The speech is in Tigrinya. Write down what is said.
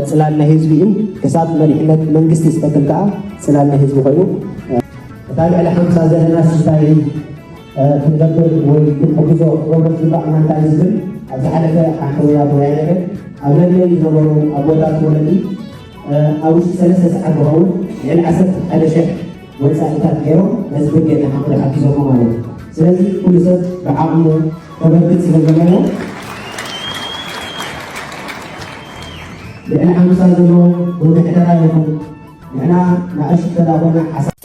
ጽላል ናይ ህዝቢ እዩ። ክሳብ መሪሕነት መንግስቲ ዝተክል ከዓ ጽላል ናይ ህዝቢ ኮይኑ፣ እታ ልዕሊ ሓምሳ ዘለና ሽሻይ ክንገብር ወይ ክንሕግዞ ክገብሮ ዝግባእ ማንታ ዝብል ኣብ ዝሓለፈ ሓንቲ ወያ ተወያይና። ኣብ ለንደን ዝነበሩ ኣቦታት ወለዲ ኣብ ውሽጢ ሰለስተ ሰዓት ዝኸውን ልዕሊ ዓሰርተ ሓደ ሽሕ ወፃኢታት ገይሮም ነዚ ብርጌድ ንሓመዱ ሓጊዞሞ ማለት እዩ። ስለዚ ኩሉ ሰብ ብዓቕሙ ከበርክት ስለ ዘለዎ ልዕሊ ሓምሳ ዘሎ ብምሕደራ ይኹን ንሕና ንኣሽቱ ተዳኾና ሓሳ